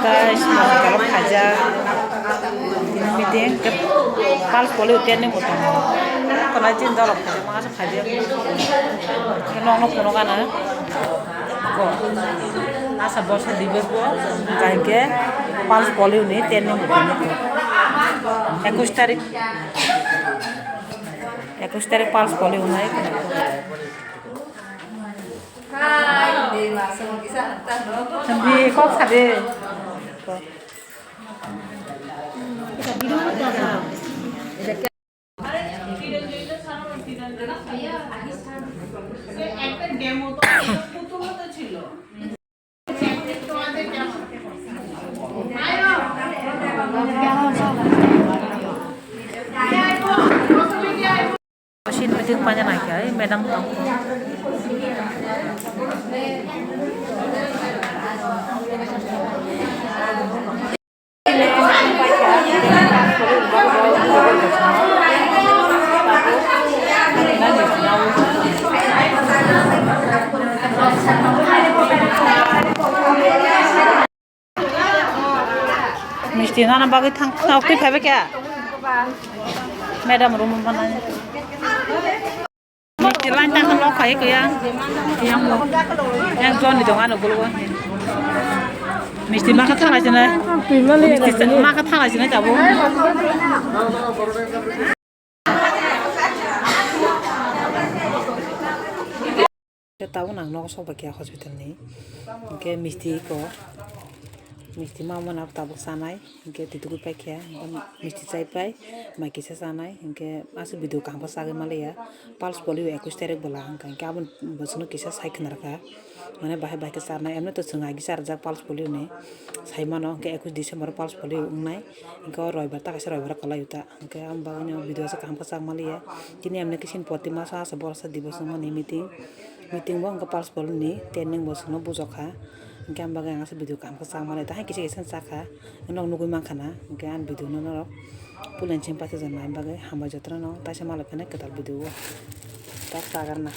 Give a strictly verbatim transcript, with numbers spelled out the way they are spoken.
Guys, hospital o khaijak. Tini meeting, tei pulse polio training bo tongo. Kono chini dolo khaijak, masa khaijak. Nokno phunukgana. Ko. Asa borsa dibos bo, hwnkha hinkhe pulse polio ni training bo tongo. Ekush tarik, ekush tarik pulse polio wngnai. Hi, de ma, so kisa hanta no. Hindi, kok sa de. Sin meeting paina naikha, ei madam tong. Misti nana bagwi thang, thang, twi phaibai khe. Madam room manani. Misti line tang thang lok khai kaya. Yang mo. Yang John ni dongan gulgo. Misti ma kha thalai sinai. Misti ma kha thalai sinai tabo. Tabuk nang nogo sok bai khe hospital ni. Hinkhe misti ko, misti ma mano tabuk chanai. Hinkhe titugwi paikha, hinkhe misti chai pai, mai kisa chanai. Hinkhe aswk video kaham khe chagwi manliya. Pulse polio ekush tarik bwla hinkha, hinkhe aboni bwswkno kisa sai khna rwkha. Mane bahai bahai khe charnai, emni to chwng agi charjak pulse polio ni. Sai mano, hinkhe ekush December pulse polio wngnai. Hinkhe o roibar ta kaisa roibar kwlai o ta. Hinkhe aboni bagwi no video aswk kaham khe chak manliya. Tini emni khe chini poti maso asa borsa dibos wngmani meeting. Meeting bo hinkhe pulse polio ni training bo chwngno bujokha. Hinkhe aboni bagwi ang aswk video kaham khe chak manliya. Tahai kisa kisa chakha. Nok nugwi mankha na. Hinkhe ang video no norok pulen chini paithakjak nai bagwi hambai jotono no. Taisa malai phano kwtal video o. Tak chagarna.